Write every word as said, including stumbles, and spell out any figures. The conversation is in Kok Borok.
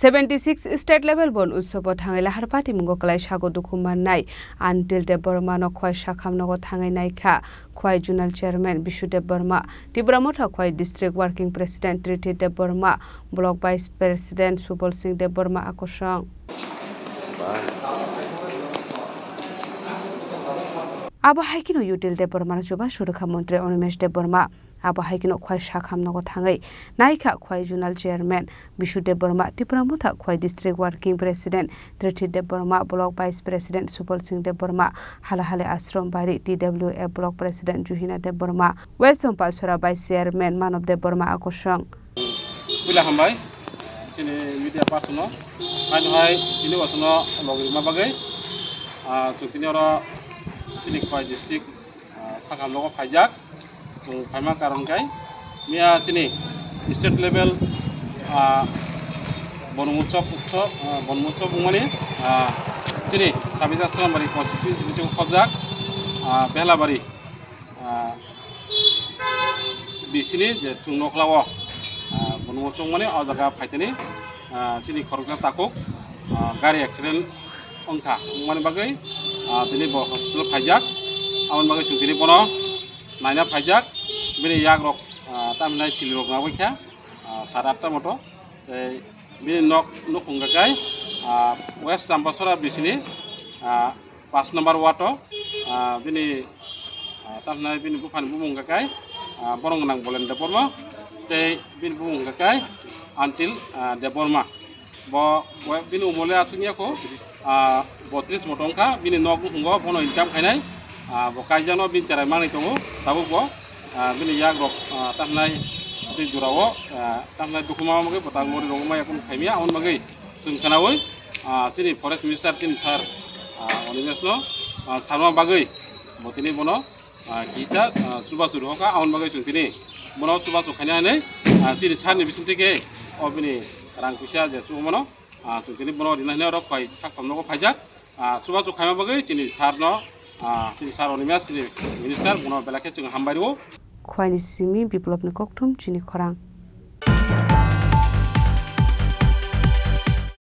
Seventy six state level bon utsobo thangwi lahar patimungo kwlai sago dukhu mannai Antil Debbarma no khwai sakham nogo thangwi naikha khwai zonal chairman Bisu Debbarma, Tipra Motha khwai district working president Triti Debbarma, block vice president Subal Singh Debbarma akosong. Abo hai kheno Util Debbarma no chuba surukha montri Animesh Debbarma. Abo hai kheno khwai sakham nogo thangwi naikha khwai zonal chairman Bisu Debbarma, Tipra Motha khwai district working president Triti Debbarma, block vice president Subal Singh Debbarma, Halahali Ashram Bari T W A block president Juhina Debbarma, West Sompasora vice chairman Manob Debbarma akosong. Puila hambai chini media person no, haino hai chini wasono logirima bagwi, ah, chwng tini oro chini khwai district, ah, sakha nogo phaijak. Chwng phaima karon khe miya chini state level, ah, Bonmutsob utsob, ah, Bonmutsob wngmani, ah, chini Sabita Srambari constituency ni khobjak, ah, Behlabari, ah, bisini je chwng nokla o, ah, Bonmutsob wngmani o jaga phaitani, ah, chini khoroksa takhuk, ah, gari accident wngkha, wngmani bagwi, ah, tini bo hospital phaijak. Aboni bagwi chwng tini bono naina phaijak. Bini yakrok, ah, tamhinai silirok nangbaikha, ah, sade atta moto. Tei bini nok nukhung hwnkha khe, ah, West Champasora bisini, ah, pash number ward o, ah, bini, ah, tamhinai bini buphani bumung hwnkha khe, ah, borok gwnang Bolen Debbarma tei bini bumung hwnkha khe Antil, ah, Debbarma. Bo, bo bini umole aswk ya kho, ah, botris moto wngkha, bini nok nukhungo bono income khainai, ah, bo kaijakno bini cherai manwi tongo, tabuk bo, ah, bini yakrok, ah, tamhinai tei jorao, ah, tamhinai dukhu ma bagwi bo tabuk mori rogwi maya kunu khaimya, aboni bagwi chwng khwnaui, ah, chini forest minister chini sir, ah, Animesh no, ah, sarma bagwi bo tini bono, ah, kisa, ah, chubachu rohorkha, aboni bagwi chwng tini bono chubachu khaina hinwi, ah, chini sir ni bisingtwi khe o bini rang puisa je chubamano, ah, chwng tini bono rina hinwi oro khwai sak thamnogo phaijak, ah, chubachu khaima bagwi chini sir no, ah, chini sir Animesh chini minister bono belai khe chwng hambai rwo. Khwaini simi Biplopni kokthum chini khorang.